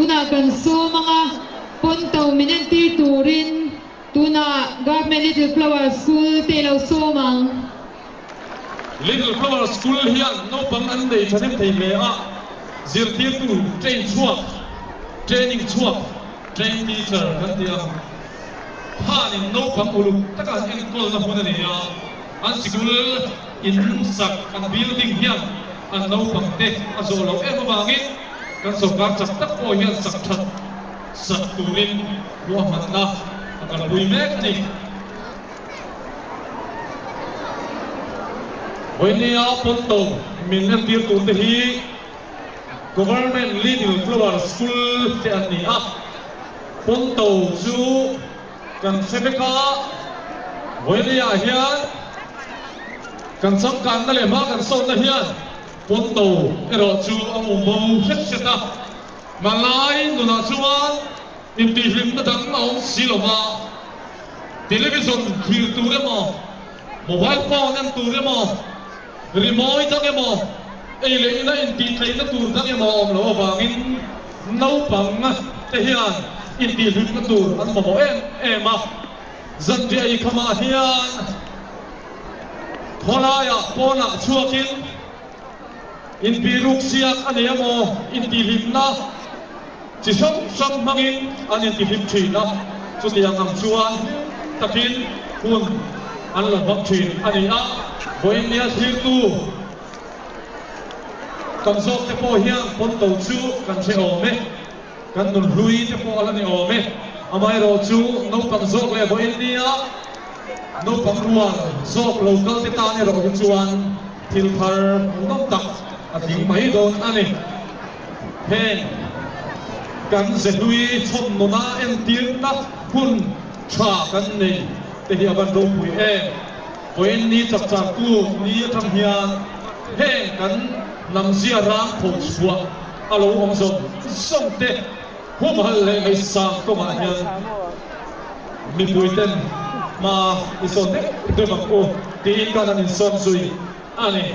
Tunah kan sawm ang a, Ponto min entir turin tunah Government Little Flower School te i lo sawm ang. Little Flower School hian naupang an nei thahnem thei hle a, zirtirtu train chhuak, training chhuak, train teacher kan tih ang khanin naupang uluk taka an enkawlna hmun a ni a, an sikul in sak an building hian an naupang te a zawh loh em avangin kan sorkar chak tak pawh hian sak that sak turin ruahmanna a kalpui mek a ni. Vawinia Ponto min entir turte hi Government Little Flower School te an ni a, Ponto chu kan hre vek a, Vawinia hian kan changkanna leh hma kan sawnna hian Ponto erawh chu a umbo hret hret a, hmanlai nunah chuan intihhlimna dang a awm si lo va. Television thlir tur emaw, mobile phone en tur emaw, rimawi dang emaw, ei leh ina intihtleihna tur dang emaw a awm loh avangin naupang te hian intihhlutna tur an mamawh em em a. Zanriah ikhamah hian khawlaiah pawnah chhuakin inbiruk siak a nei emaw, intihhlimna, Chi hrang hrang hmangin an intihlim thin a, chutiang ang chuan takin hun an lo hmang thin a ni a. Vawiinnia thirtu tam zawk te pawh hian pawnto chu kan hre awm e, kan nunhlui te pawh a la ni awm e. Amaherawh chu naupang zawk leh vawiinnia naupang rual zawk lo kal te tan erawh hi chuan thil thar hmuhnawm tak a tling mai dawn a ni. Heng kan zehlui chhawnnawn a entirna hun tha kan nei te hi a van ropui em? Vawiin ni chak chak tu ni atang hian heng kan hnamzia rang tho chhuah a lo awm zawng zawng te humhalh leh ngaihsang kawngah hian mipui ten hma i sawn deuh deuh ang u tiin kan han insawm zui a ni.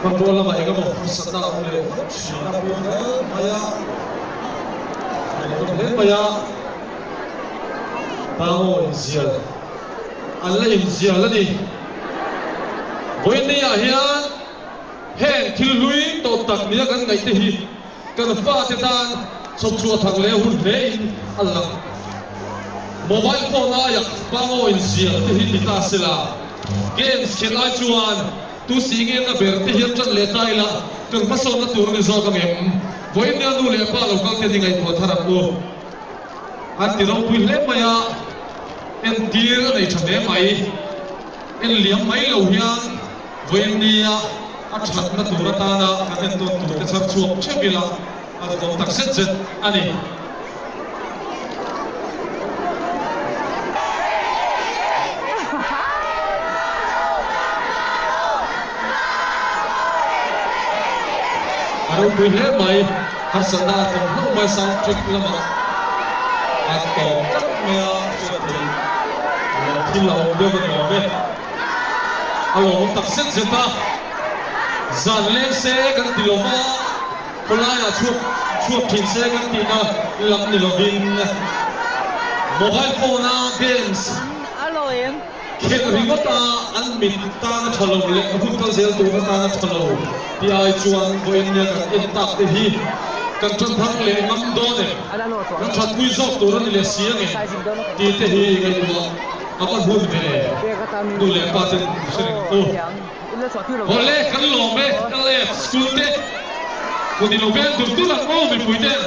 Hmanrua lamah eng emaw harsatna a awm leh hlauh thin a pawi hle mai a, a lawmawm hle mai a, Tango inzial an la inzial a ni. Vawiinniah hian heng thil hlui tawh tak nia kan ngaih te hi kan fate tan chhawpchhuah thar leh hun hle in a lang. Mobile phone aia Tango inzial te hi ti ta sela, games khelh ai chuan Tu si nge na ber te hian ṭan leh ta ila kan hmasawnna tur a ni zawk ang em? Vawiin nia nu leh pa lo kal te ni ngaihtuah thar ang u. An ti ropui hle mai a, entir a nei ṭha hle mai. En liam mai lo hian vawiin nia a ṭhatna tur atana kan entawn tur te chhar chhuak ṭheuh ila a duhawm tak zet zet a ni. A ropui hle mai, harsatna a tawm hlauh mai sound track lamah a tawm tlat mai a, hriat theih loh thil a awm deuh a ni awm e. A lawmawm tak zet zet a, zan leng se kan ti lo va. Khawlaiah chhuak chhuak thin se kan tihna lam ni lovin mobile phone a games khelh ringawt a an mit tan a tha lo leh hun kal zel tur atan a tha lo tih ai chuan vawiin nia kan en tak te hi kan tan thar leh ngam dawn em? Kan thatpui zawk tur a ni leh si ang em? Tih te hi ngaihtuah a va hun ve nu leh pa ten hre reng u. Awle kan lawm e LF school te kut ilo veng dur dur ang aw mipui ten.